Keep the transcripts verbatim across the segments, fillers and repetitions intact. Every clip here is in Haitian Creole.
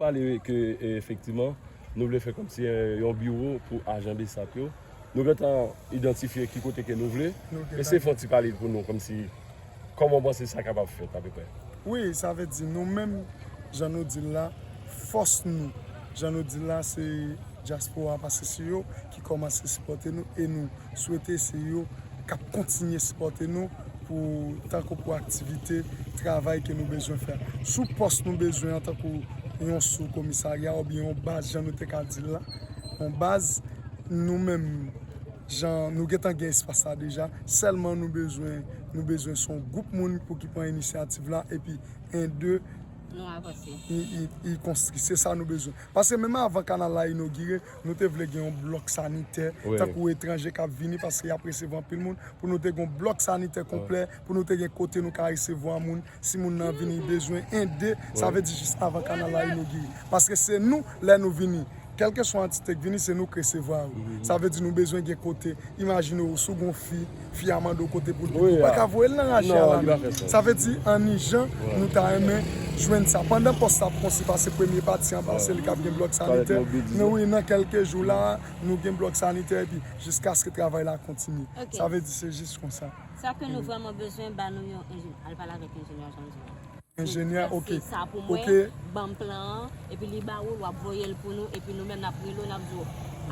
Pale ke, e, efektivman, nou vle fè kòmsi, e, yon biwo pou ajan BSAP yo. Nou gentan idantifye ki kote ke nou vle. Nou gentan Eseye fè yon ti pale pou nou, kòmsi, kòman w panse sa kapab fèt, apeprè? Wi, sa vle di nou menm, jan nou di l la, fòs nou, jan nou di l la, se dyaspora, paske se yo ki kòmanse sipòte nou, e nou swete se yo k ap kontinye sipòte nou pou, tankou pou aktivite, travay ke nou bezwen fè. Sou pòs nou bezwen an, tankou yon sou komisarya oubyen yon baz, jan nou te ka di l la, yon baz, nou menm, jan nou gentan gen espas la deja, sèlman nou bezwen, nou bezwen se yon gwoup moun pou ki pran inisyativ la, epi en de, Nou avanse. I, i, i konstwi. Se sa nou bezwen. Paske menm avan kanal la inogire, nou te vle gen yon blòk sanitè, Wi. tankou etranje k ap vini, paske y ap resevwa anpil moun, pou nou te gen yon blòk sanitè konplè, pou nou te gen kote nou ka resevwa moun, si moun nan vini bezwen ede, sa Wi. vle di jis avan kanal la inogire. Paske se nou, lè nou vini, kèlkeswa antite k vini, se nou k resevwa yo. Sa vle di nou bezwen gen kote. Imajine w, si w gen yon fi, fi a mande w kote pou l pipi, ou pa ka voye l nan raje a la menm. Sa vle di, an ijan, nou ta renmen jwenn sa. Pandan pòs la ap konstwi, paske premye pati an, paske li k ap gen blòk sanitè. Men wi, nan kèlke jou la, nou gen blòk sanitè, epi jiskaske travay la kontinye. Sa vle di, se jis konsa. Sa ke nou vrèman bezwen, ba nou yon enjenyè. Al pale avèk enjenyè Jean-Louis. Enjenyè, ok. Fè sa pou mwen, ban m plan an, epi li ba ou l, w ap voye l pou nou, epi nou menm n ap rele w, n ap di w,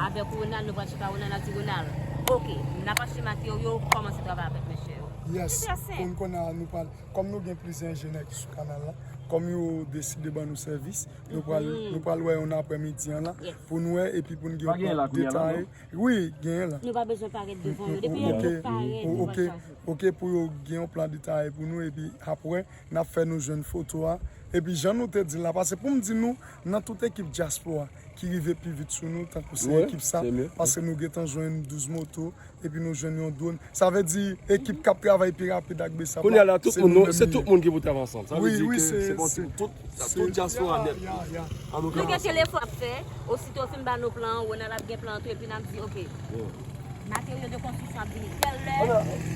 avèk Ronald, nou pral chita Ronald, n ap di Ronald, ok, n ap achte materyo, kòmanse travay avèk mesye yo. Yes. Pou n konnen a, nou pral, kòm nou gen plizyè enjenyè ki sou kanal la, kòm yo deside ban nou sèvis, nou pral, nou pral wè yo nan aprèmidi an la, pou n wè, epi pou n gen yon plan detaye. Wi, genyen la. Nou pa bezwen parèt devan yo. Depi yo parèt, nou pral chaje. Ok, pou yo gen yon plan detaye pou nou, epi apre, n ap fè nou jwenn foto a. Epi jan nou te di l la, paske pou m di nou, nan tout ekip dyaspora ki rive pi vit sou nou, tankou se ekip sa, paske nou gentan jwenn douz moto, epi nou jwenn yon dwòn. Sa vle di, ekip k ap travay pi rapid ak BSAP la, Kounye a la, tout moun, se nou menm li ye. Se tout moun ki pou travay ansanm. Sa vle di ke se konsi tout, tout dyaspora nèt. Nou gen telefòn ap fè, osito fin ba nou plan, Ronald ap gen plan tou, epi n ap di, ok. Materyo de konstriksyon ap vini tèl lè,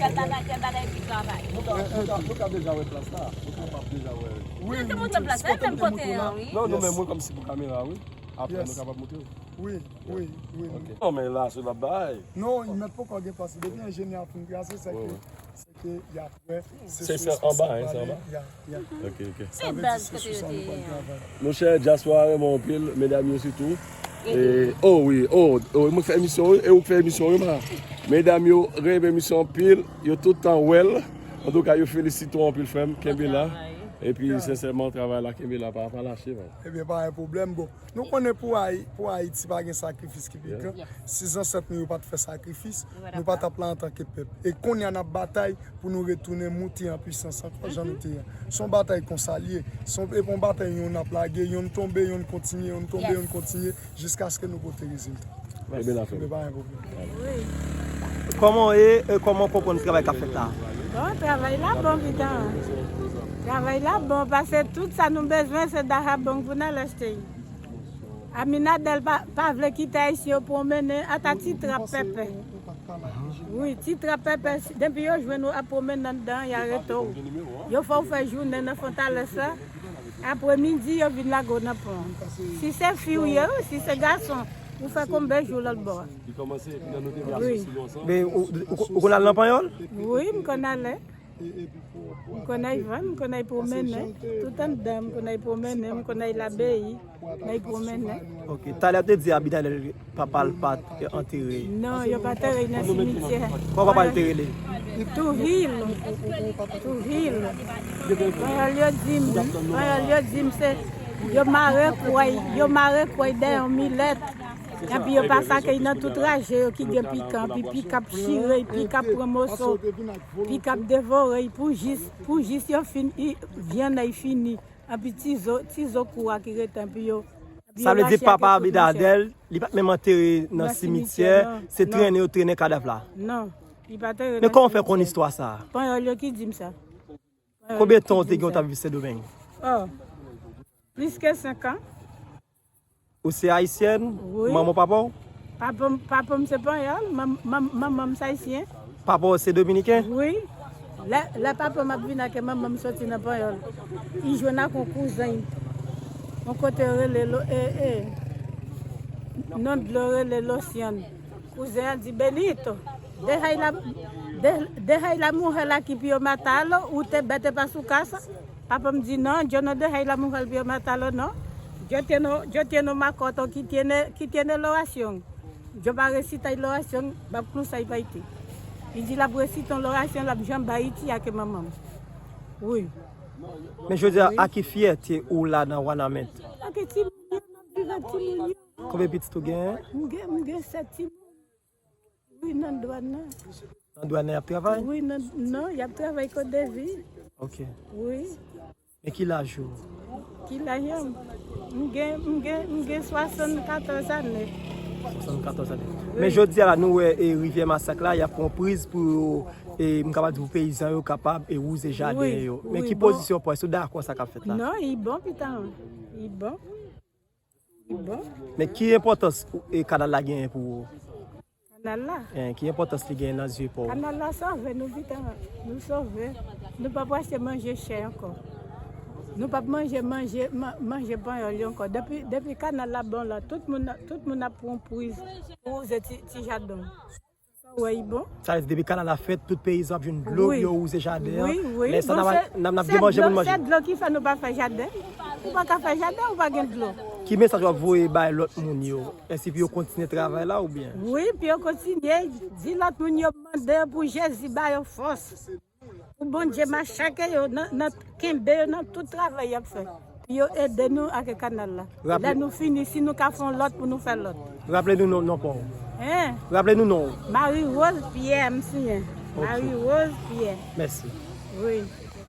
tèl bagay, tèl bagay, epi travay. Nou ka, nou ka, nou ka deja wè plas la. Nou kapab deja wè. Wi, nou te montre plas la, menm kote an, wi. Non, nou menm, wi, kòmsi pou kamera, wi. Apre, nou kapab montre. Wi, wi, wi. Ok. Non, men la, se l ap bay. Non, li mèt poko gen plas. Depi enjenyè a fin trase, se ke, se ke y ap wè. Se sou sa, se anba, se anba. Ya, ya. Ok, ok. Sa vle di se sou sa nou pral travay. Monchè, dyaspora renmen w anpil, medam yo sitou. E, oh wi, oh, oh, mwen fè emisyon, wi, e ou k fè emisyon, wi, ma. Medam yo renmen emisyon anpil, yo tout tan wè l. Antouka, yo felisite w anpil, frè m, kenbe la. Epi, sensèman, travay la, kenbe la, pa, pa lache, man. Ebyen, pa gen pwoblèm, bon. Nou konnen pou Ayi-, pou Ayiti pa gen sakrifis ki pi gran. Si zansèt nou yo pa t fè sakrifis, nou pa t ap la antanke pèp. E kounye a n ap batay pou nou retounen moute an pwisans ankò jan nou te ye a. Se yon batay konsa l ye. Se yon, e pa yon batay yonn ap lage, yonn tonbe, yonn kontinye, yonn tonbe, yonn kontinye, jiskaske nou pote rezilta. Ebyen, n ap fè. Ebyen, pa gen pwoblèm. Kòman w ye? E kòman w konprann travay k ap fèt la? Bon, travay la bon, pitan. Travay la bon, paske tout sa nou bezwen, se Dahabang pou n al achte. Aminadèl pa, pa vle kite Ayisyen yo pwomennen ata ti trap pèpè. Wi, ti trap pèpè, depi yo jwenn ou ap pwomennen anndan, y a rete w. Yo fè w fè jounen nan Fontalès la. Apremidi, yo vin lage w nan pon an. Si se fi w ye, wi, si se gason, ou fè konbe jou lòt bò a. Li kòmanse epi nan nou te vle asosye nou ansanm. Men ou, ou, ou konn al nan Panyòl? Wi, m konn ale. M konn al vann, m konn al pwomennen. Tout anndan, m konn al pwomennen, m konn al Labeyi, m al pwomennen. Ok, talè w te di Abinader papa l pa t antere. Non, yo pa antere l nan simityè. Kòman papa l te rele? Tou Hill. Tou Hill. Panyòl yo di m, Panyòl yo di m se, yo mare kway, yo mare kway dèyè yon milèt. Epi yo pa sake l nan tout raje yo ki gen pikan, epi pik ap chire, pik ap pran moso, pik ap devore pou jis, pou jis yo fin, i, vyann nan fini. Epi ti zo, ti zo kou a ki rete, epi yo, epi yo rache ak tout machè. Sa vle di papa Abinader, li pa t menm antere nan simityè, se trennen yo trennen kadav la. Non, li pa antere nan simityè. Men kòman w fè konn istwa sa a? Panyòl yo ki di m sa. Konbyen tan w te gen w t ap viv Sendomeng? Oh, plis ke senk an. Ou se ayisyèn? Wi. Manman w, papa w? Papa m, papa m se panyòl, manm-, manm-, manman m se ayisyen. Papa w se dominiken? Wi. Lè, lè papa m ap vin ak manman m soti nan Panyòl, li jwenn ak yon kouzen. Yon kote yo rele lo, e, e, non dlo rele Losyann. Kouzen an di, Benito, deja y la, de, deja y la mujer la que pio matalo, usted vete pa su casa. Papa m di, no, yo no deja y la mujer pio matalo, no. Yo tiene, yo tiene un makoto que tiene, que tiene lo oración. Yo pa resita y lo oración, m ap cruzar pa iti. Li di l ap resite yon lorasyon, l ap janbe Ayiti ak manman m. Wi. Men jodi a, a ki fyète ou la nan Wanament? Ak timoun yo, m ap viv ak timoun yo. Konbyen pitit ou genyen? M gen, m gen sèt timoun. Wi, nan dwàn nan. Nan dwàn nan y ap travay? Wi, nan, non, y ap travay kot de vi. Ok. Wi. Men ki laj ou? Ki laj m? M gen, m gen, m gen swasannkatòz ane. Swasannkatòz ane. Men jodi a la, nou wè e Rivyè Masak la, y ap pran priz pou yo, e m kapab di pou peyizan yo kapab e wouze jaden yo. Men ki pozisyon w pran? Èske w dakò sa k ap fèt la? Non, li bon, pitan. Li bon. Li bon. Men ki enpòtans e kanal la genyen pou ou? Kanal la. Ki enpòtans li genyen nan zye pa w? Kanal la sove nou, pitan. Nou sove. Nou p ap achte manje chè ankò. Nou p ap manje manje manje panyòl yo ankò. Depi depi kanal la bon la, tout moun tout moun ap pran priz pou wouze ti ti jaden w. Sa w wè li bon? Sa vle di depi kanal la fèt, tout peyizan ap jwenn dlo pou yo wouze jaden an. Lè sa n ap gen manje pou n manje. Se dlo ki fè nou pa fè jaden. Ou pa ka fè jaden, ou pa gen dlo. Ki mesaj w ap voye bay lòt moun yo? Èske pou yo kontinye travay la oubyen? Wi, pou yo kontinye, di lòt moun yo mande pou Jezi ba yo fòs. Pou Bondye machake yo, nan, nan kenbe yo nan tout travay y ap fè. Pou yo ede nou ak kanal la. Lè nou fini, si nou ka fè yon lòt pou nou fè lòt. Raple nou non, non pa w. Hein? Raple nou non w. Marie Rose Pierre, m siyen. Ok. Marie Rose Pierre. Mèsi. Wi.